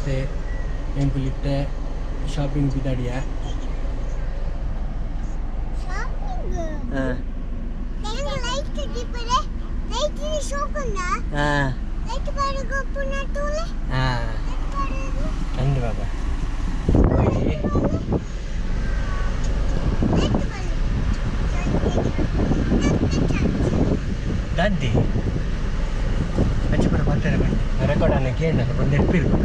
ನಮಸ್ತೆ ಎಂಕುಲಿತ್ತೆ ಶಾಪಿಂಗ್ ಪಿದಾಡಿಯ shopping light ದೀಪರೆ ಲೈಟ್ ಶೋಕುಂದ ಲೈಟ್ ಬಾಡಿಗೆ ಒಪ್ಪುನ ತೂಲೆ ಲೈಟ್ ಬಾಡಿಗೆ ಅಂದು ಬಾಬಾ ಲೈಟ್ ಬಾಡಿಗೆ ದಾದಿ ಅಚ್ಚಪುರ ಬರ್ತಾರೆ ಬನ್ನಿ ರೆಕಾರ್ಡ್ ಅನ್ನ ಕೇಳಲ್ಲ ಒಂದು ನೆನಪಿರ್ಬೇಕು.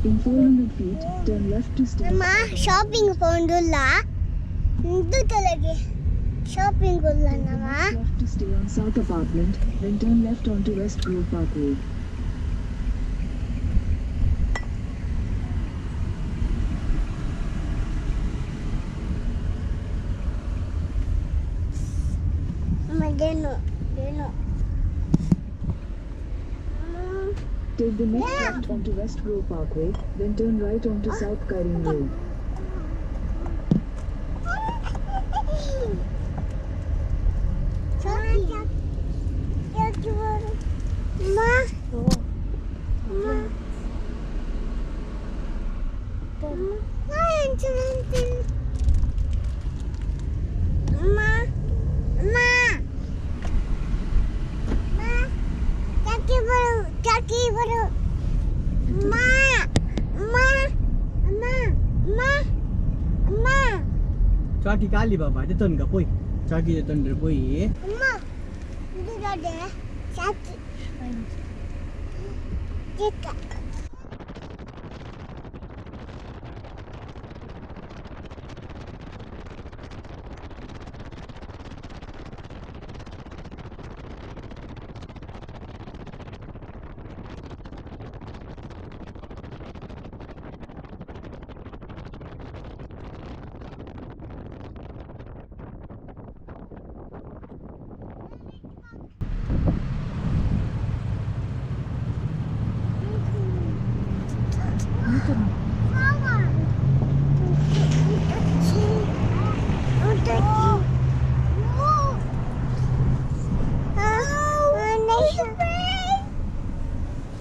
In 400 feet, turn left to stay. ನಮ್ಮ ಶಾಪಿಂಗ್ ಪೋಂಡುಲ್ಲ ಇಂದು ತಲೆಗೆ ಶಾಪಿಂಗ್ ಉಲ್ಲ ನಮ್ಮ Left to stay on South Apartment, then turn left onto West Grove Parkway. ಮಗೇನು ಏನು. Take the next Yeah. left onto West Grove Parkway, then turn right onto South Kyrene Road. ಚಾಕಿ ಖಾಲಿ ಬಾಬಾ ಅದೇ ತೊನ್ಗ ಪೋಯ್ ಚಾಕಿ ತೊಂದ್ರೆ ಪೋಯಿ. ಅಮ್ಮ ಇದು ದೊಡ್ಡ ಚಾಕಿ ಚಿಕ್ಕ.